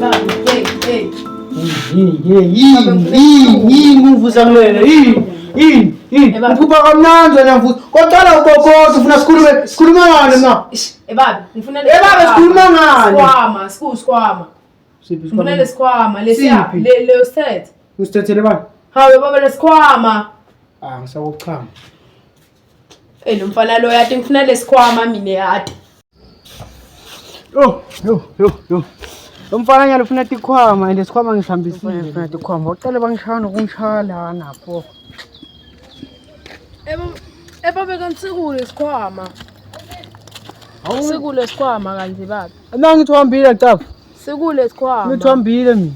Baba, hey, hey. Yini yini yini yini kungivusa kulena yini yini yini uphupha kamnandi wena mvusa koqala ubokotha ufuna sikhulume sikhuluma ngani na Ish, eh baba, ngifuna Eh baba, sikhuluma ngani? Sikhwama, sikhwama. Siphi Ngifuna lesikhwama lesiya Siphi? le leyo set. Usithethele bani? Hawe baba lesikhwama. Ah, ngisakuchama. Eh lo mfana lo yathi ngifuna lesikhwama mina yathi. Yo, yo, yo, yo. Lo mfana nyalo ufuna tikhwama and isikhwama ngisihambisile. Ufuna tikhwama. Ucela bangishaya nokungishaya lana pho. Eh baba kanti sikule isikhwama. Sikule isikhwama kanti baba. Mina ngithi uhambile cafu. Sikule isikhwama. Ngithi uhambile mina.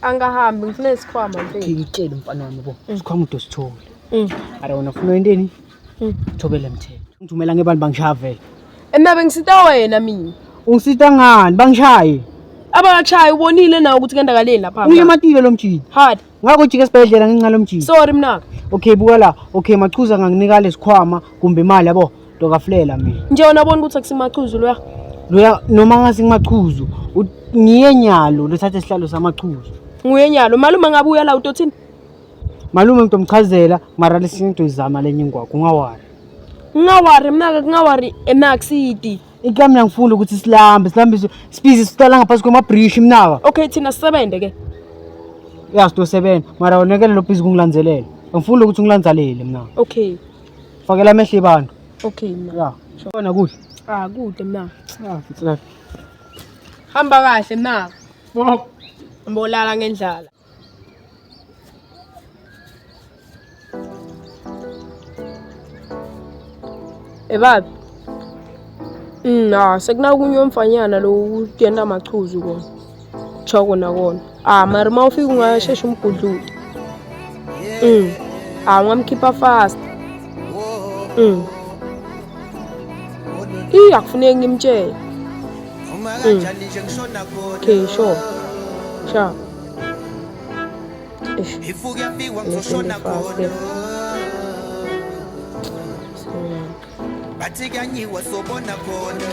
Angahambi ngifuna isikhwama mfethu. Ngikutshele mfana wami bo. Isikhwama udosithole. Ara wena ufuna inteni? Thobela mthetho. Ngithumela ngebantu bangishaya vele. Mina bengisita wena mina. Ungisita ngani? Bangishaye. Abakashayi ubonile nawe ukuthi kendakaleni lapha. Ungimatile lo mjini. Hard. Ngakho jika esibhedlela ngenxa lomjini. Sorry mnaka. Okay buka la. Okay machuza nganginika lesikhwama kumbe imali yabo. Ndokafulela mina. Nje wena ubona ukuthi akusimachuzu loya. Loya noma ngase ngimachuzu ngiye nyalo lothatha isihlalo samachuzu. Nguye nyalo malume ngabuya la utothini? Malume ngitomchazela mara lesinto izama lenye ingwakho ungawari. Ngingawari mnaka kungawari enakusidi. Inka mina ngifuna ukuthi silambe silambe sibizi siqala ngaphansi kwamabridge mnaka. Okay thina sisebenze ke. Ya sitosebenza mara wonekele lo busy kungilandzelela. Ngifuna ukuthi ungilandzelele mna. Okay. Fakela amehlo abantu. Okay mna. Ya. Khona kuhle. Ah kude mna. Ah, futhi. Hamba kahle mnaka. Mbolala ngendlala. Eh baba. Ah sekunakunye umfanyana lo utenda amachuzu kona. Kutsho kona kona. Ah mara uma ufika ungasheshe umgudlule. Ah ungamkhipha fast. Ih akufuneki ngimtshele. Okay, sure. Sure. Eish. Ngizoshona khona. Bathi kuyanyiwa sobona khona.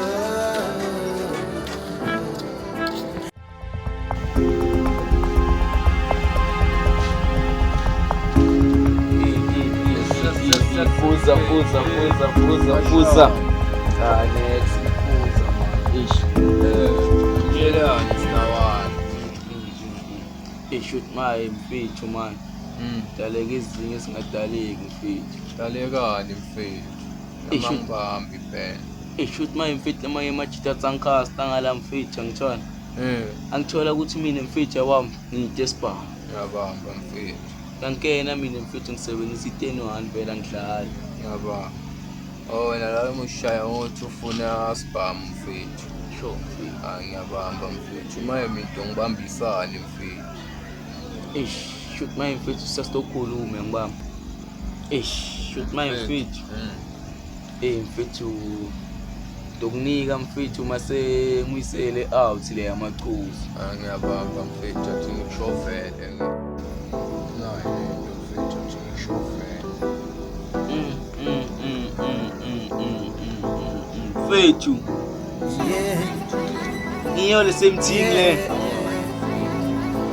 Fuza, fuza, fuza, fuza, fuza. Ah, next, fuza, man. Ish. Tshela sinawani. Eish, shoot my mfethu man. Daleka izinye esingadaleki mfethu. Dalekani mfethu. Eish. Amangibambi phela. Eish, shoot my mfethu amanye amajita tsankasta ngala mfethu angithola. Angithola ukuthi mina mfethu wami ngiyidespa. Ngiyabamba mfethu. Kankena mina mfethu ngisebenzisa i-10 vele angidlali. Ngiyabamba. Oh wena la mushaya ngothi ufuna sibhamu mfethu. Sure mfethu. Ah ngiyabamba mfethu. Maye mina ngibambisane mfethu. Eish, shoot my mfethu sasitokhulume ngibamba. Eish, shoot my mfethu. Eh mfethu ndokunika mfethu mase ngiyisele out le yamachuzu. Ah ngiyabamba mfethu athi ngishovele. Nayi lento mfethu athi ngishovele. Mfethu. Ngiyo le same team le.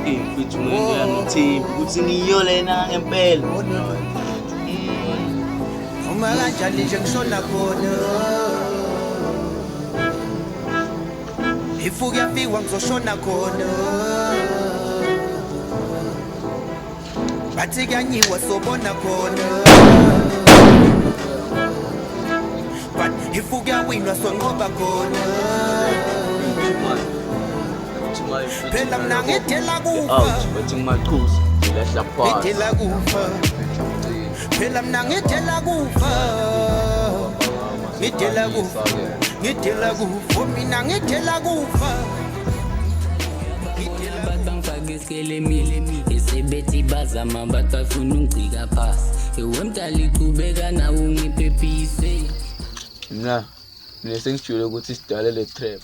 Eh mfethu ngiyangithemba ukuthi ngiyo lena ngempela. Uma kanjani nje ngishona khona. If kuyafiwa ngizoshona khona. Bathi kuyanyiwa sobona khona. But if kuyawinwa sonqoba khona. Phela mina ngidela kufa. Out bathi ngimachuzu ngilahla phansi. Ngidela kufa. Phela mina ngidela kufa. Ngidela kufa. Ngidela kufa. Mina ngidela kufa. Bangifake esikelemile esebethi bazama bathi bafuna ungicika phasi ewe mdali qhubeka nawe ungiphephise. Mina sengijule ukuthi sidale le trap.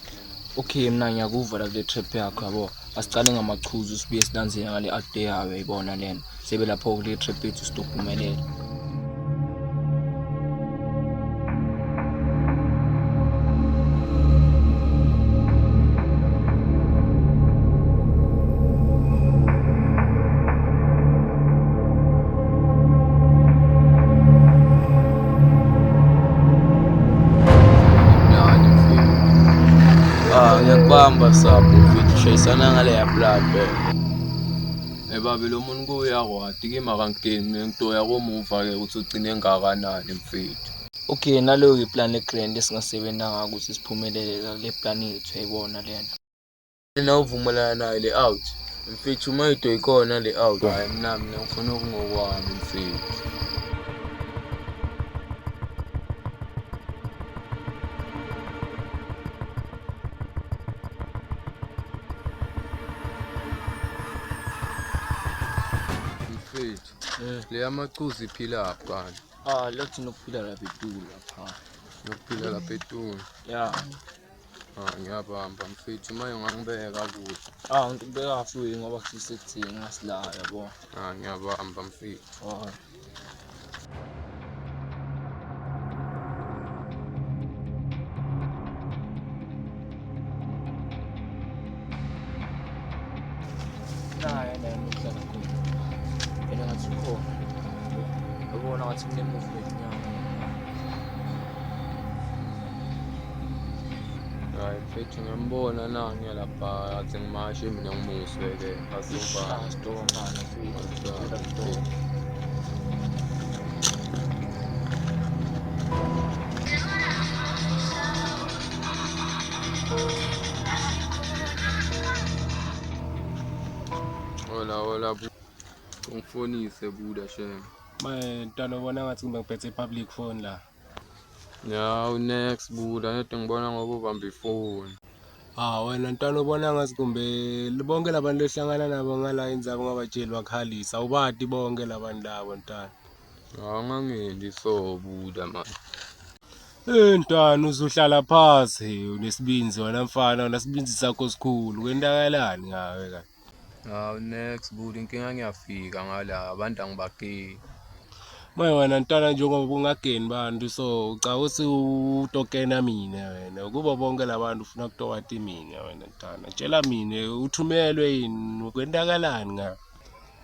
Okay mina ngiyakuva la kule trap yakho yabo. Asicale ngamachuzu sibuye silandzele ngale art yayo uyayibona lena. Sebe lapho kule trap yethu sitophumelela. Kuhamba sabo mfethu shayisana ngale ya plan phela. Ebabe lo muntu kuyakwati kimi akangeni ngitoya komuva ke ukuthi ugcine ngakanani mfethu. Okay, naleyo iplan egrand esingasebenza ngako ukuthi siphumelele kule plan yethu yayibona lena. Mina uvumelana nayo le out. Mfethu uma ido ikhona le out. Hayi mina ngifuna okungokwami mfethu. Mfethu, le yamacuzi iphila kanti. Ah, lathi nokuphila lapha etulu lapha. Nokuphila lapha etulu. Yeah. Ah, ngiyabamba mfethu manje ungangibeka kuhle. Ah, ngikubeka halfway ngoba kusisekuthini ngasila yabo. Ah, ngiyabamba mfethu. Ah. Nayi la ngihlala khona. Yena ngathi ukhona. Yabona ngathi kune-movement nyana. Hayi mfethu ngiyambona nangiya lapha athi ngimashe mina ngimuswe ke asoba. Ah, sitombana mfethu. Hola hola bu. Ungifonise buda shem. Maye ntwana ubona ngathi kumbe ngiphethe i-public phone la. Ya next buda nede ngibona ngoba ubamba ifoni. Ah wena ntwana ubona ngathi kumbe bonke labantu ohlangana nabo ngala indzaba ungabatsheli bakhalisa awubati bonke labantu labo ntwana. Angangendi so buda man. Eh ntwana uzohlala phasi unesibinzi wena mfana unesibinzi sakho sikhulu kwendakalani ngawe kanti. Hawu next buda inkinga ngiyafika ngala abantu angibageni. Maye wena ntwana njengoba ungageni bantu so uca ukuthi utokena mina wena kubo bonke labantu ufuna kutowati mina wena ntwana tshela mina uthumelwe yini kwendakalani ngawe.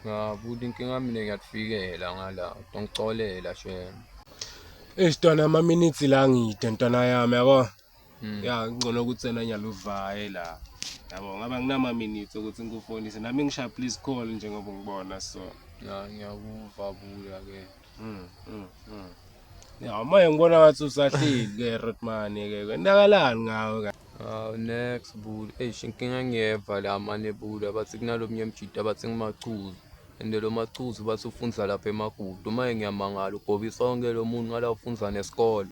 Ya buda inkinga mina ngiyakufikela ngala ungicolela shem. Eish ntwana ama-minutes la ngide ntwana yami yabo. Ya ngcono ukuthi wena nyalo uvaye la. Yabo ngaba nginama-minutes ukuthi ngikufonise nami ngishaya please call njengoba ungibona so. Ya ngiyakuva buda ke. Ya manje ngibona ngathi usahleli ke Rodman ke kwendakalani ngawe ka. Hawu next buda eish inkinga ngiyeva la mane buda bathi kunalomnye mjida bathi ngimachuzu. And lo machuzu bathi ufunza lapha emagudu manje ngiyamangala ugobisa wonke lo muntu ngala ufunza nesikole.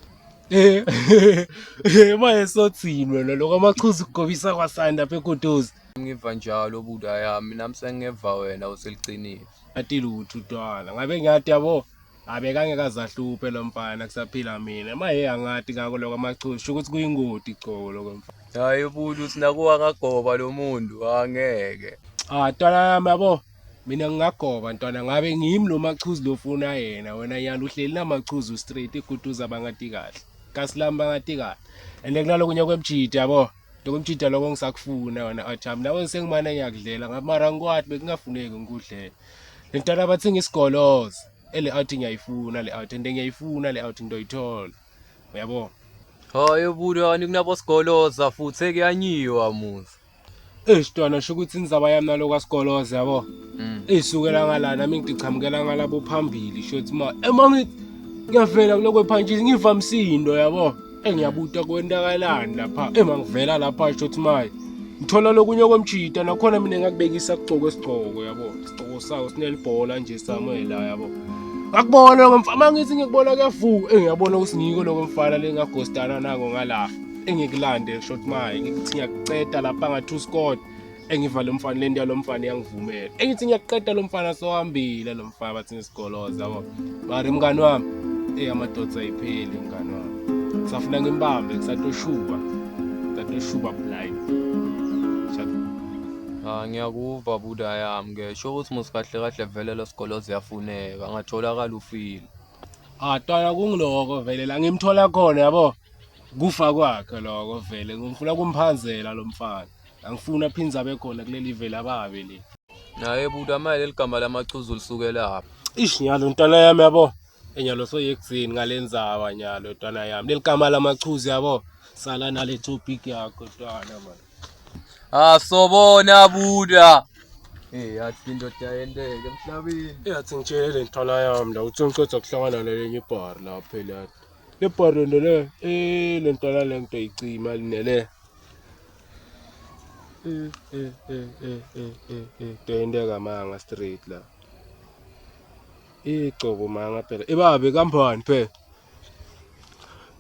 Manje sothini wena lokho amachuzu kugobisa kwasanda apha eGuduzi. Ngiva njalo buda yami nami sengeva wena useliqinile. Athi lutho ntwana ngabe ngiyathi yabo abekangeke azahluphe lo mfana kusaphila mina maye angathi ngako lokho amachuzu sho ukuthi kuyingoti gcoko lokho mfana. Hayi buda uthi nakuwa ngagoba lo muntu angeke. Ah ntwana yami yabo mina ngingagoba ntwana ngabe ngimi lo machuzu lofuna yena wena nyalo uhleli namachuzu straight eGuduzi abangati kahle kasi lami bangati kahle and kunalokunye kwemjida yabo lokumjida lokho ngisakufuna wena athami nawe sengimane ngiyakudlela ngabe mara ngikwati bekungafuneki ngikudlela le ntwana bathi ngisigoloza ele out ngiyayifuna le out and ngiyayifuna le out ngizoyithola uyabo. Hayi buda yani kunabo sigoloza futhi kuyanyiwa muzi. Eish ntwana sho ukuthi indzaba yami naloko asigoloza yabo. Isukela ngala nami ngichamukela ngalabo phambili shothi ma ema ngithi ngiyavela kuloko ephantshisi ngiva msindo yabo. Engiyabuta kwendakalani lapha ema ngivela lapha shothi maye ngithola lokunye komjida nakhona mina ngakubekisa kugcoko esigcoko yabo. Isigcoko sawo sinelibhola nje Samuel yabo. Ngakubona lokho mfana ngithi ngikubona kuyavuka engiyabona ukuthi ngiko lokho mfana lengagostana nako ngala engikulande short maye ngithi ngiyakuceda lapha ngathi uScott engiva lo mfana lento yalo mfana iyangivumela engithi ngiyakuqeda lo mfana sohambile lo mfana bathi ngisigoloza yabo. Mara mngani wami amadoda ayipheli mngani wami kusafuna ngimbambe kusatoshuba kusatoshuba blind. Ah ngiyakuva buda yami ke sho ukuthi musi kahle kahle vele lo sigoloza uyafuneka ngatholakala ufile. Ah ntwana kungiloko vele la ngimthola khona yabo kufa kwakhe lokho vele ngifuna kumphanzela lo mfana angifuni aphinze abe khona kuleli vele ababe le. Naye buda manje leligama lamachuzu lisuke lapha. Ish nyalo ntwana yami yabo enyalo soyekuthini ngalenzaba nyalo ntwana yami leligama lamachuzu yabo sala nale topic yakho ntwana man. Ah sobona buda. Eh yathi indoda yenteke emhlabeni. Yathi ngitshele le ntwana yami la uthi ngiceda kuhlangana nelenye ibhari la phela. Le bhari lento le le ntwana le ngito icima nele. Eh eh eh eh eh eh eh toyenteka manga straight la. Igcobo manga phela. Ebabe kambani phela.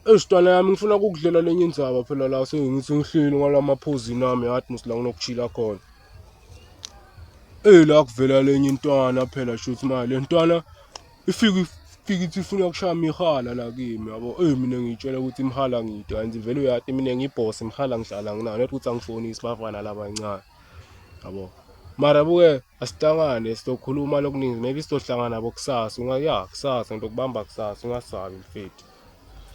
Eish ntwana yami ngifuna ukukudlela lenye indzaba phela la sengithi ngihleli ngalamaphuzu nami yathi musi la nginokuchila khona. Eh la kuvela lenye intwana phela shuthi manje le ntwana ifike ifike ithi ifuna kushaya imihala la kimi yabo. Eh mina ngiyitshela ukuthi imihala ngiyidwa kanti vele uyathi mina ngiyibhoss imihala ngihlala nginayo not ukuthi angifonisi bafana labancane. Yabo. Mara buke asihlangane sizokhuluma lokuningi maybe sizohlangana nabo kusasa ungaya kusasa ngizokubamba kusasa ungasabi mfethu.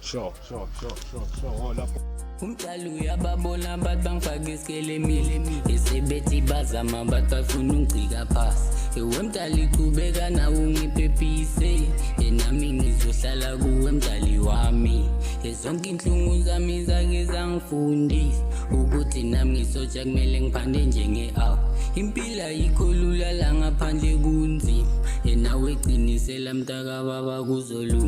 Sure sure sure sure sure oh lapho. Umdali uyababona abantu bangifake esikelemile esebethi bazama bathi bafuna ungicika phasi. Ewe mdali qhubeka nawe ungiphephise, enami ngizohlala kuwe mdali wami. Zonke inhlungu zami zake zangifundisa ukuthi nami ngisotsha kumele ngiphande njenge-awu. Impilo ayikho lula la ngaphandle kunzima, enawe qinisela mntakababa kuzolunga.